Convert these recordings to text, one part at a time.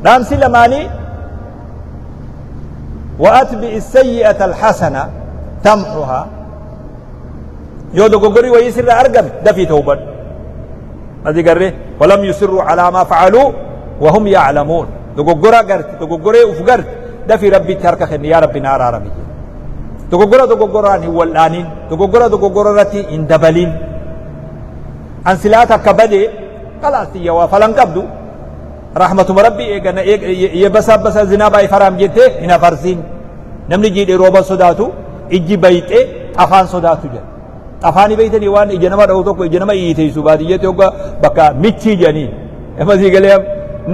Dhaamsi lamaanii وأتبع السيئة الحسنة تمحها. Yoo dogoggorri wayii sirraa argame dafii tawbadhu. Ati garree ولم يصروا على ما فعلوا وهم يعلمون. Dogoggora garte, dogoggoree uf garte, dafii Rabbitti harka kenni, yaa Rabbi na araarami. Dogoggora dogoggoraan hin wal'aanin, dogoggora dogoggora irratti hin dabalin. An silaa takka badee خلاص tiyya waa falan qabdu, rahmatuma Rabbi eegana የበሰበሰ ዝናብ አይፈራም jettee hin afarsin. Namni jiidhe rooba sodaatu, ijji bayxee xafaan sodaatu jedha. Xafaanii beeytanii waan ija nama dha'u tokko, ija nama iiteessu, baadiyyeetti hogga bakka michii jedhanii amasii galee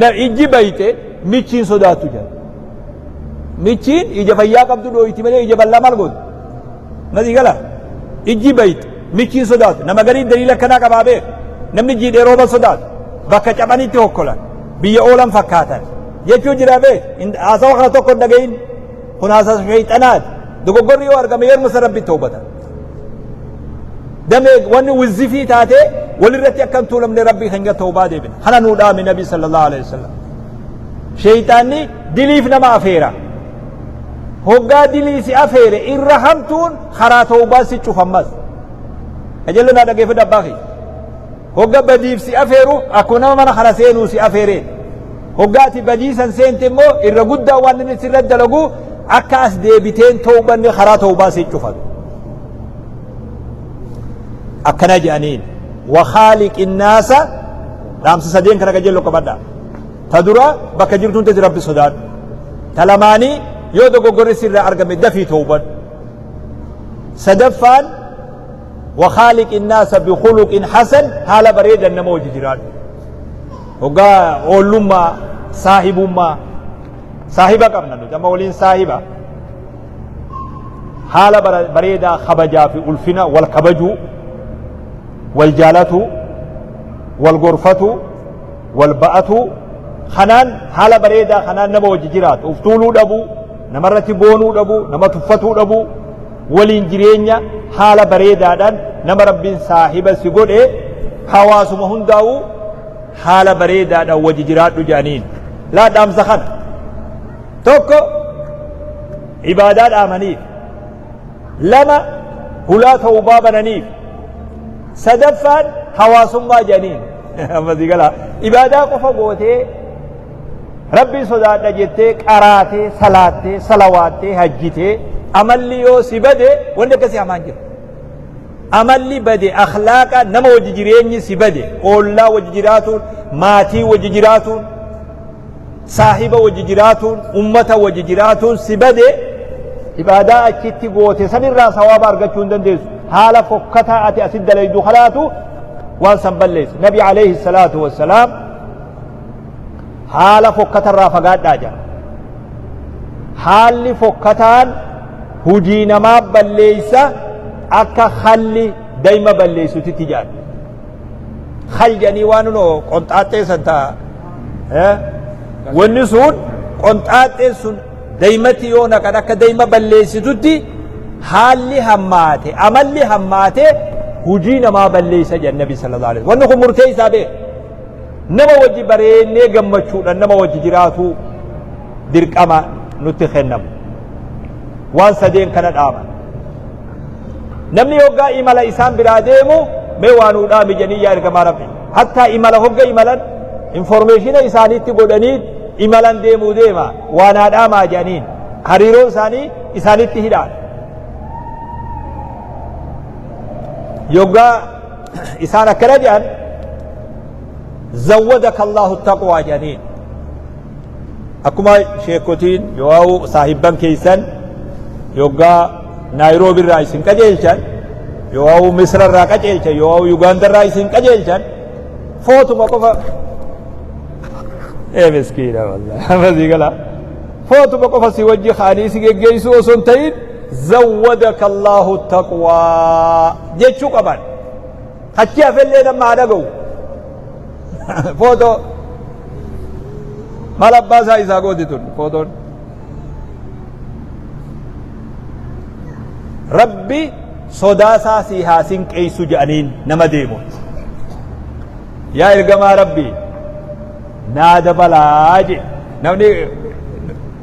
na ijji bayxe michiin sodaattu jedha. Michiin ija fayyaa qabdu dhooyti malee ija bal'aa maal gootu? Masii gala ijji bayxe michiin sodaatu. Nama garii daliila akkanaa qabaa beeku. Namni jiidhee rooba sodaatu, bakka caphanitti hokkolan, biyya oolan fakkaatan jechuu jira beek. Haasawa kana tokko hin dhagayin, kun haasawa shayxanaati. Dogoggorri yoo argame yeruma san Rabbitti tawbatan. Damee wanni wizzifii taatee walirratti akka hin tuulamne Rabbii keenya tawbaa deebina. Kana nuu dhaame Nabi sallallahu alaihi wasallam. Shayxaanni diliif nama afeera. Hoggaa dilii si afeere irra hamtuun karaa tawbaa si cufammas. Qajeello naa dhageeffadhu abbaa kiyya. Hogga badiif si afeeru akkuma nama mana kana seenuu si afeeree. Hoggaa ati badii san seente immoo irra guddaa waan inni sirra dalagu akka as deebiteen tawbanne karaa tawbaa si cufatu. Akkana jedhaniin وخالق الناس. Dhaamsa sadeen kana qajeello qabadha. Ta dura bakka jirtuun tati Rabbi sodaadhu. Ta lamaanii yoo dogoggorri sirraa argame dafii tawbadhu. Sadaffaan وخالق الناس بخلق حسن, haala bareedan nama wajji jiraadhu. Hoggaa oollummaa, saahibummaa, saahiba qabna nuti amma waliin saahiba, haala bareedaa, kabajaa fi ulfina wal kabajuu, wal jaalatuu, wal gorfatuu, wal ba'atuu, kanaan haala bareedaa kanaan nama wajji jiraatu, uf tuuluu dhabuu, namarratti boonuu dhabuu, nama tuffatuu dhabuu, waliin jireenya haala bareedaadhaan nama Rabbiin saahiba si godhe hawaasuma hundaa'uu haala bareedaadhaan wajji jiraadhu jedhaniin. Laa dhaamsa kana tokko ibaadaa dhaamaniif, lama hulaa tawbaa bananiif, sadaffaan hawaasummaa jedhaniin. Amma si galaa? Ibaadaa qofa gootee, Rabbiin sodaadha jettee qaraatee, salaattee, salawaattee, hajjitee, amalli yoo si bade wanni akkasii hamaan jiru. Amalli bade, akhlaaqa nama wajji jireenyi si bade, oollaa wajji jiraatuun, maatii wajji jiraatuun, saahiba wajji jiraatuun, ummata wajji jiraatuun si bade, ibaadaa achitti goote sanirraa sawaaba argachuu hin dandeessu. Haala fokkataa ati asit dalaydu kanaatu waan san balleessa. Nabi عليه الصلاة والسلام haala fokkatarraa fagaadhaa jedha. Haalli fokkataan hujii namaa balleeysa akka halli dayma balleessutitti jedhan. خل jedhanii waan noo qonxaaxxee san ta'a. Wanni sun qonxaaxxeen sun daymatti yoo naqan akka dayma balleessitutti haalli hammaate, amalli hammaate hujii namaa balleessa jedhan Nabi صلى الله عليه. Wanni kun murtee isaa beeka. Nama wajji bareennee gammachuudhaan nama wajji jiraatu dirqama nutti kennamu. Waan sadeen kana dhaaman. Namni hoggaa imala isaan biraa deemu mee waa nuu dhaami jedhanii, yaa ergamaa Rabbi. Hattaa imala hogga imalan information isaaniitti godhanii imalan deemuu deema, waa naa dhaamaa jedhaniin, hariiroon isaanii isaanitti hidhaan. Yoggaa isaan akkana jedhan زودك الله التقوى jedhaniin. Akkuma sheekotiin yoo saahibban keeysan yoggaa Naayiroobi irraa isin qajeelchan, yoo Misra irraa qajeelchan, yoo Yugaanda irraa isin qajeelchan, footuma qofa ee miskiina wallahi amasii gala footuma qofa si wajji kaanii si geggeessuu osoo hin ta'in زودك الله التقوى jechuu qaban. Achi hafellee nama haa dhaga'u. Footoo maal abbaa isaa isaa gooti tun footoon? Rabbi sodaasaa si haa sinqeessu jedhaniin nama deemu. Yaa ergamaa Rabbi naa dabalaa jedhe. Namni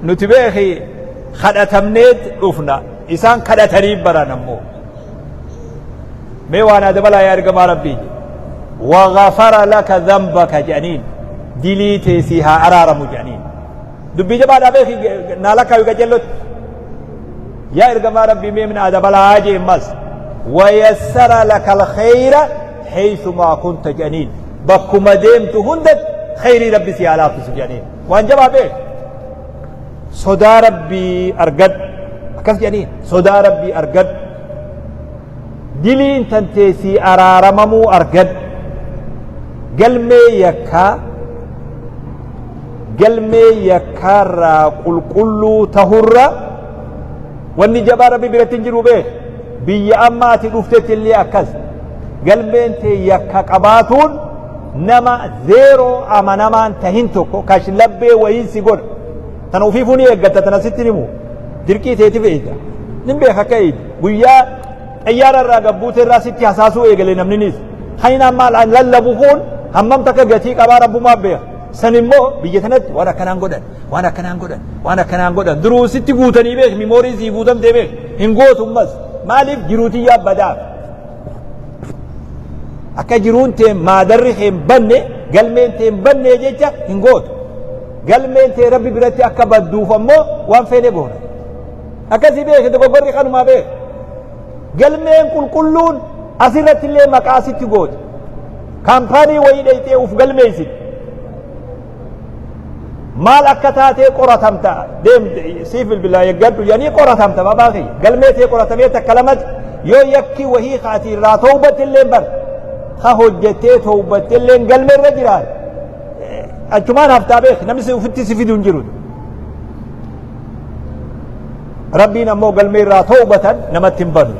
nuti beeki kadhatamneet dhufna, isaan kadhatanii baran ammoo. Mee waa naa dabalaa yaa ergamaa Rabbii jedhe. Waghafara laka dhanbaka jedhaniin, dilii tee sii haa araaramu jedhaniin. Dubbii jabaadhaa beeki, naa lakkaayu qacellotti. Yaa ergamaa Rabbii, mee naa dabalaa jee ammas. Wayassara laka alkhayra haythumaa kunta jedhaniin. Bakkuma deemtu hundatti khayrii Rabbi si haa laaffisu jedhaniin. Waan jabaa beeki. Sodaa Rabbii argadhu. Akkas jedhaniin, sodaa Rabbii argadhu. Diliin tantee sii araaramamuu argadhu. Galmee yakkaa galmee yakkaarraa qulqulluu tahurra wanni jabaa Rabbi biratti hin jiru beek. Biyya amma ati dhuftetti illee akkas. Galmeen tee yakka qabaatuun nama zeeroo amanamaan tahin tokko kashlabbee wayiin si godha. Tana ufiifuu ni eeggatta, tana sitti himu. Dirqii teetiif eeyda. Nin beeka akka eeydu. Guyyaa xayyaara irraa gabbuute irraa sitti hasaasuu eegale namninis. Kan inni amma lallabu kun hammam takka gatii qabaa Rabbumaa beeka. San immoo biyya tanatti waan akkanaan godhan, waan akkanaan godhan, waan akkanaan godhan. Duruu sitti guutanii beek, mimoorii sii guutamtee beek. Hin gootu ammas. Maaliif jiruutiyyaa badaaf. Akka jiruun tee maadarri kee hin banne, galmeen tee hin banne jecha hin gootu. Galmeen tee Rabbi biratti akka badduuf ammoo waan feene goona. Akkasii beeki, dogoggorri kanumaa beeki. Galmeen qulqulluun asirratti illee maqaa sitti gooti. Kaampaanii wayii dhayxee uf galmeessiti. Maal akka taatee qoratamta, deem siif bilbilaa eeggadhu jedhanii qoratamta babaa kiyya. Galmee tee qoratamee takka lamatti yoo yakki wahii kaati irraa towbatte illee bar ka hojjettee towbatte illee galmee irra jiraate. Achumaan haftaa beeki, namni si ufitti si fidu hin jiru. Rabbiin ammoo galmee irraa towbatan namatti hin banu.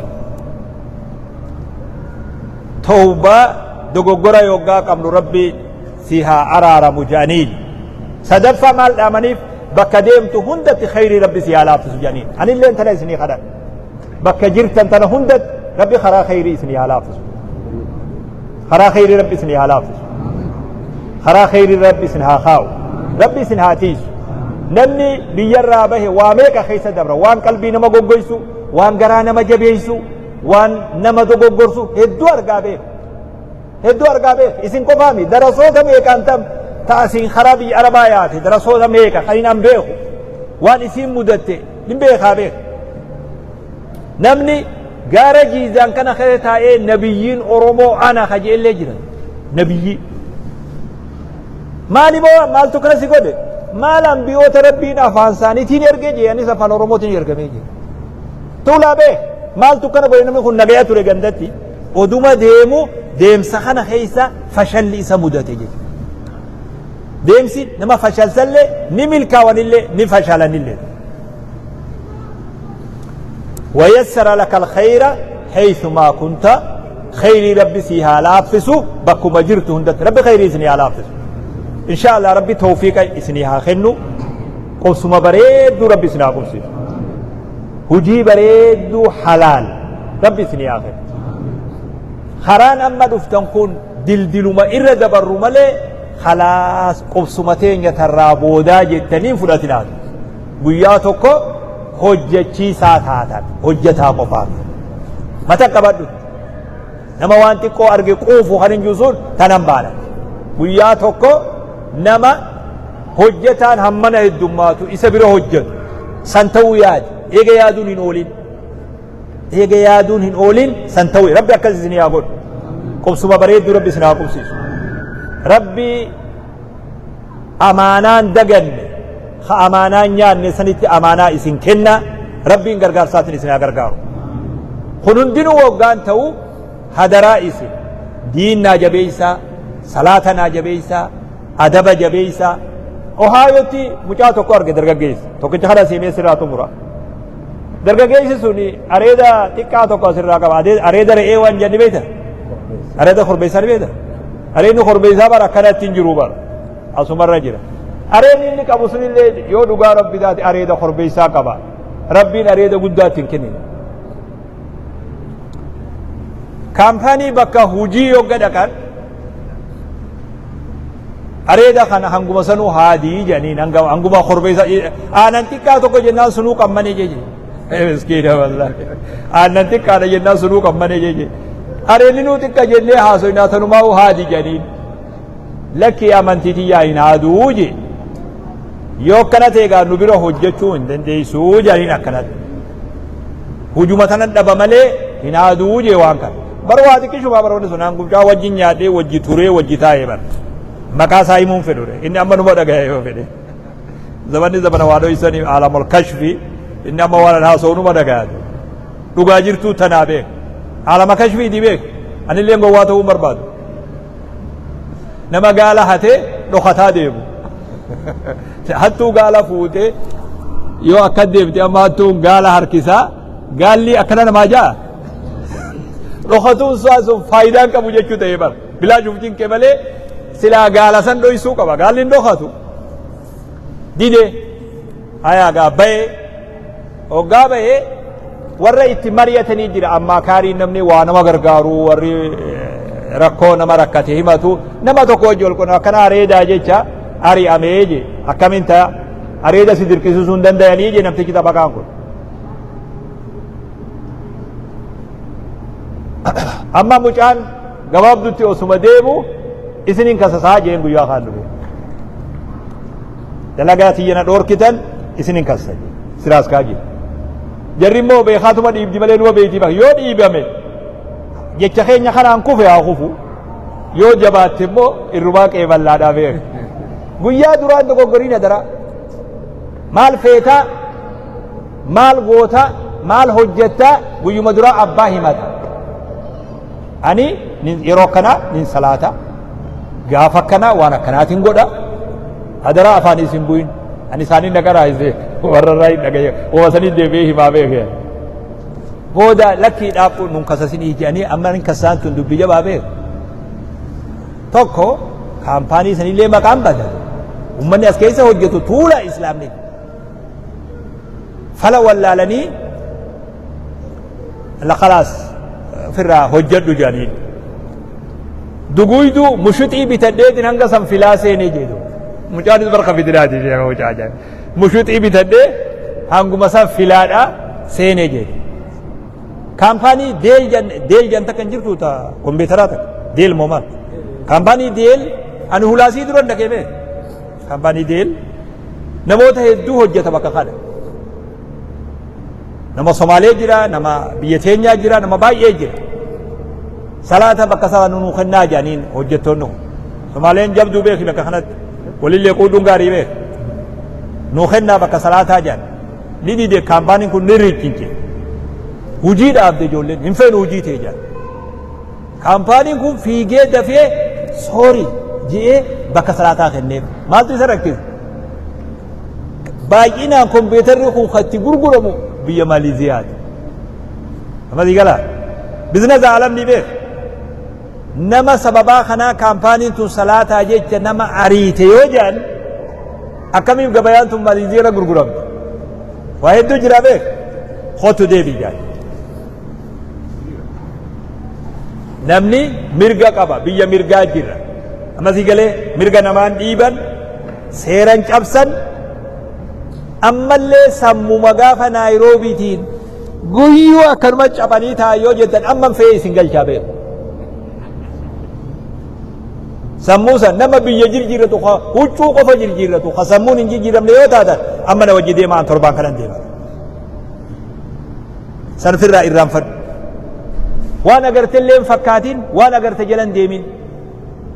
Towbaa dogoggora yoggaa qabnu Rabbi si haa araaramu jedhaniin. Sadaffaa maal dhaamaniif? Bakka deemtu hundatti khayrii Rabbi si haa laaffisu jedhaniin. Anilleen tana isinii kadhadha. Bakka jirtan tana hundatti Rabbi karaa khayrii isinii haa laaffisu. Karaa khayrii Rabbi isinii haa laaffisu. Karaa khayrii Rabbi isin haa kaa'u. Rabbi isin haa tiisu. Namni biyyarraa bahe waa meeqa keessa dabra? Waan qalbii nama goggoysu, waan garaa nama jabeessu, waan nama dogoggorsu hedduu argaa beeka. Hedduu argaa beeka. Isin qofaami darasoota meeqaan tam taasiin karaa biyya Arabaa yaate, darasoota meeqa kan hin an beeku. Waan isiin mudatte hin beekaa beeka. Namni gaara Jiizaan kana keessa taa'ee nabiyyiin Oromoo ana ka je'ellee jiran. Nabiyyii. Maali moo maaltu kana si godhe? Maal ambiyoota Rabbiin afaan isaaniitiin erge jee, anis afaan Oromootiin ergamee jira. Tuulaa beek, maaltu kana godhe? Namni kun nagaya ture gandatti. Oduma deemu deemsa kana keessa fashalli isa mudate jechuudha. Deemsi nama fashalsallee ni milkaawanillee ni fashalanillee. ويسر لك الخير حيثما كنت، خيري ربي سيها لافسو بكما جرت هندت، ربي خيري سني لافسو إن شاء الله. ربي توفيق إسني خنو قبسما بريدو ربي سنا قبسي hujii bareedduu halaal Rabbi isinii haa kennu. Karaan amma dhuftan kun dildiluma irra dabarru malee khalaas qubsuma teenya tarraa boodaa jettanii hin fudhatinaa. Guyyaa tokko hojjechiisaa taatan, hojjetaa qofaaf. Mata qabadhu. Nama waan xiqqoo arge quufu kan hin jiru sun tanan baana. Guyyaa tokko nama hojjetaan hammana heddummaatu isa bira hojjetu san ta'uu yaadi. Eega yaaduun hin oolin. Eega yaaduun hin oolin san ta'uu Rabbi akkas isin haa godhu. Qubsuma bareedduu Rabbi isin haa qubsiisu. Rabbi amaanaan daganne, ha amaanaan nyaanne sanitti amaanaa isin kenna, Rabbiin gargaarsaatiin isin haa gargaaru. Kun hundinuu waggaan ta'u hadaraa isin diin naa jabeessaa, salaata naa jabeessaa, adaba jabeessaa. Ohaayotti mucaa tokko arge, dargaggeessa. Tokkicha kana siimee sirraa xumura. Dargaggeessi sun areeda xiqqaa tokko asirraa qaba. Areeda re'ee waan jenni beekta? Areeda korbeessaa ni beekta? Areedni korbeessaa bara akkanatti hin jiru bara. Asumarra jira. Areedni inni qabu sunillee yoo dhugaa Rabbi taate areeda korbeessaa qaba. Rabbiin areeda guddaa itti hin kennine. Kaampaanii bakka hojii yogga dhaqan Areeda kana hanguma sanuu haadii jedhaniin hanguma korbeessa aanan xiqqaa tokko jennaan sunuu qammane jeje. Miskiina wallaahi. Aannan xiqqaadha jennaan sunuu qammane jeje. Areedni nuu xiqqa jennee haasoynaa tanumaa haadi jedhaniin. Lakkii amantii tiyyaa hin haaduu je. Yoo akkana ta'e gaa nu bira hojjechuu hin dandeessuu jedhaniin akkanatti. Hujuma tanan dhaba malee hin haaduu jee waan kana. Bar waa xiqqishumaa baroonni sun hangumcaa wajjin nyaadhee wajji turee wajji taa'ee bar. Maqaa isaa himuun fedhu inni amma numa dhaga'e yoo fedhe. Zamanni zamana waa dhoysanii aalamul kashfi inni amma waan haasa'u numa dhaga'e. Dhugaa jirtuu tanaa beek. Aalama kashfiiti beek. Anillee gowwaa ta'uu hin barbaadu. Nama gaala hatee dhokataa deemu. Hattuu gaala fuutee yoo akka deemte amma hattuun gaala harkisaa gaalli akkana namaa ja'a. Dhokatuun isaa sun faayidaan qabu jechuu ta'ee bara. Bilaa shuftiin kee malee silaa gaala san dhoysuu qaba. Gaalli hin dhokatu. Dide hayaa gaa bahee hoggaa bahee warra itti mari'atanii jira ammaa kaariin namni waa nama gargaaru warri rakkoo nama rakkate himatu nama tokko wajji wal qunnama akkana areedaa jecha ari'amee je akkamiin ta'a areeda si dirqisiisuu hin danda'anii je namtichi xabaqaan kun. Amma mucaan gabaabdutti osuma deemu isiniin kasasaa jeen guyyaa kaan dhufe. Dalagaa tiyya na dhoorkitan isiniin kasasa jeen siraas kaa jeen. Jarri immoo beekaatuma dhiibdi malee numa beektii bakka yoo dhiibame jecha keenya kanaan kufe haa kufu yoo jabaatte immoo irrumaa qeeballaadhaa beeka. Guyyaa duraan dogoggoriin adaraa maal feetaa maal goota maal hojjetta guyyuma duraa abbaa himata. Ani yeroo akkanaa nin salaata gaafa akkanaa waan akkanaatiin godha adaraa afaan isin bu'in ani isaanii na qaraayise warra irraa hin dhagaye wama sanii deebi'ee himaa beeke. Booda lakkii dhaabbu nun kasasinii jedhanii amma hin kasaan tun dubbii jabaa beeku. Tokko kaampaanii sanillee maqaan bada. Uummanni as keessa hojjetu tuula islaamni. Fala wallaalanii la khalaas ofirraa hojjedhu jedhaniin. Duguyduu mushuxii bitadheetiin hanga san filaa seenee jedhu. Mucaanis barka fidiraati sheeka mucaa ajaa'iba. Mushuxii bitadhee hanguma san filaadha seenee jedhu. Kaampaanii Deel jan Deel jan takka hin jirtu ta kompiitaraa takka Deel moo maal? Kaampaanii Deel ani hulaasii dura hin dhaqee beeku. Kaampaanii Deel namoota hedduu hojjeta bakka kana. Nama Somaalee jira, nama biyya teenyaa jira, nama baay'ee jira. Salaata bakka sana nuu kennaa jedhaniin hojjettoonni kun. Somaaleen jabduu beeki bakka kanatti. Walillee quudhuun gaarii beeki. Nuu kennaa bakka salaataa jedhan. Ni dide kaampaaniin kun ni riiccince. Hujii dhaabde ijoolleen hin feenu hujii ta'e jedhan. Kaampaaniin kun fiigee dafee soori je'ee bakka salaataa kenneef. Maaltu isa rakkise? Baay'inaan kompiitarri kun kan itti gurguramu biyya Maaliziyaati. Amma sii galaa? Bizinasa alamni beek. Nama sababaa kanaa kaampaaniin tun salaataa jecha nama ariite yoo jedhan akkamiif gabayaan tun Maaliziyaarra gurguramti? Waa hedduu jira beek. Kottu deebii jedhan. Namni mirga qaba biyya mirgaa jira. Amma sii galee mirga namaan dhiiban seeran cabsan ammallee sammuma gaafa naayiroobiitiin guyyuu akkanuma caphanii taa'an yoo jettan amman fe'ee isin galchaa beeku. Sammuu san nama biyya jirjiirratu ka huccuu qofa jirjiirratu ka sammuun hin jijjiiramne yoo taatan amma na wajji deemaa an torbaan kanan deema. San ofirraa irraanfadhu. Waan agarte illee hin fakkaatin waan agarte jala hin deemin.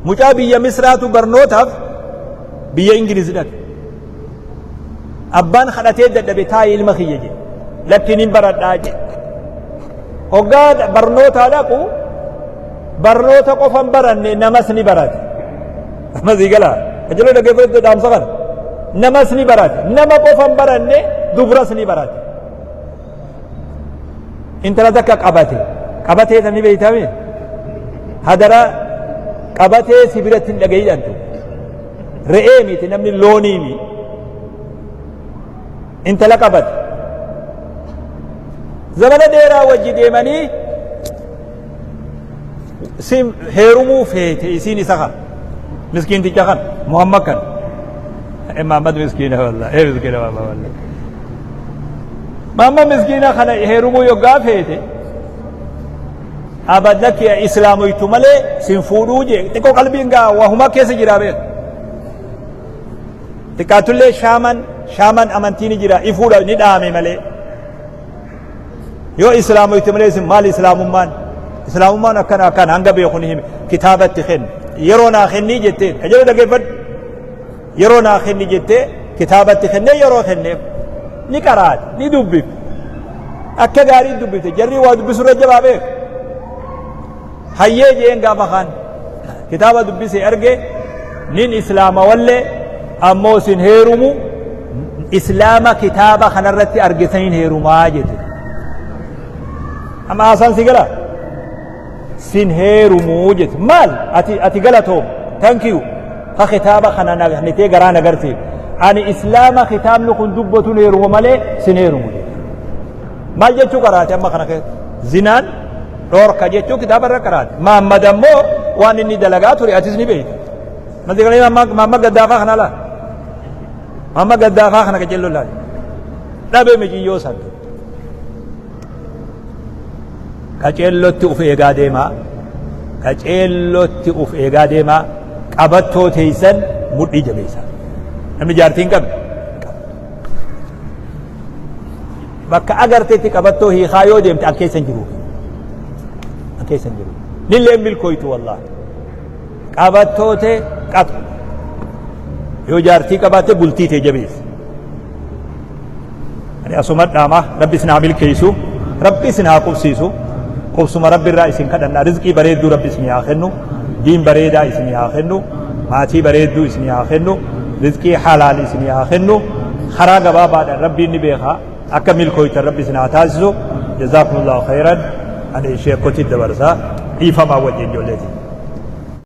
Mucaa biyya Misraatu barnootaaf biyya Ingiliz dhaqe. Abbaan kadhatee dadhabe taa'i ilma kiyya jedhe. Lakkiin hin baradhaa jedhe. Hoggaa barnootaa dhaqu barnoota qofa hin baranne namas ni barate. Amma sii galaa. Qajeeloo dhaggeeffadhu dhaamsa kana. Namas ni barate. Nama qofa hin baranne dubras ni barate. Intala takka qabate. Qabatee tan ni beeytame. Hadara qabatee si biratti hin dhagayidhantu. Re'ee miti namni loonii mi. Intala qabate. Zamana dheeraa wajji deemanii si heerumuu feete isiin isa kana. Miskiinticha kana. Muhammad kan. Muhammad miskiina wallah. Miskiina wallah wallah. Muhammad miskiina kana heerumuu yoggaa feete abad lakki islaamoytu malee sin fuudhuu jee xiqqoo qalbiin gaa wahuma keessa jiraa beeku. Xiqqaatullee shaaman shaaman amantii ni jira ifuudha ni dhaame malee. Yoo islaamoyte malee isin maal islaamummaan? Islaamummaan akkana akkana hanga beeku ni hime kitaabatti kenni. Yeroo naa kennii jettee ka jedhu dhaggeeffadhu. Yeroo naa kenni jettee kitaabatti kennee yeroo kenneef ni qaraate ni dubbifte. Akka gaarii dubbifte jarri waa dubbisu irra jabaa beeku. Hayyee jeen gaafa kaan kitaaba dubbise arge nin islaama wallee ammoo isin heerumu islaama kitaaba kanarratti argisaniin heerumaa jete. Amma haasaan si gala sin heerumuu jete maal ati ati galatoom thank you ka kitaaba kana nagnitee garaa nagarsiif ani islaama kitaabni kun dubbatuun heeruma malee sin heerumu jete. Maal jechuu qaraate amma kana keessa zinaan dhoorka jechuu kitaaba irra qaraate. Maammad ammoo waan inni dalagaa ture atis ni beekta. Malti kana Maammad gaddaafaa kana laa. Maammad gaddaafaa kana qajeelloo laali. Dhabee miciyyoo san. Qaceellotti uf eegaa deemaa. Qaceellotti uf eegaa deemaa. Qabattoo teessan mudhii jabeessaa. Namni jaartii hin qabne. Bakka agartetti qabattoo hiikaa yoo deemte an keessa hin jiru. An keessa hin jiru. Nillee milkooytu wallaahi. Qabattoo tee qabu. Yoo jaartii qabaatte bultii tee jabeessi. Ani asuma dhaama rabbi isin haa milkeessu rabbi isin haa qubsiisu qubsuma rabbi irraa isin kadhanna rizqii bareedduu rabbi isin haa kennu diin bareedaa isin haa kennu maatii bareedduu isin haa kennu rizqii halaal isin haa kennu karaa gabaabaadhaan rabbiin ni beeka akka milkooytan rabbi isin haa taasisu jazaakumullahu khayran ani sheekotti dabarsa dhiifamaa wajjin ijoolleeti.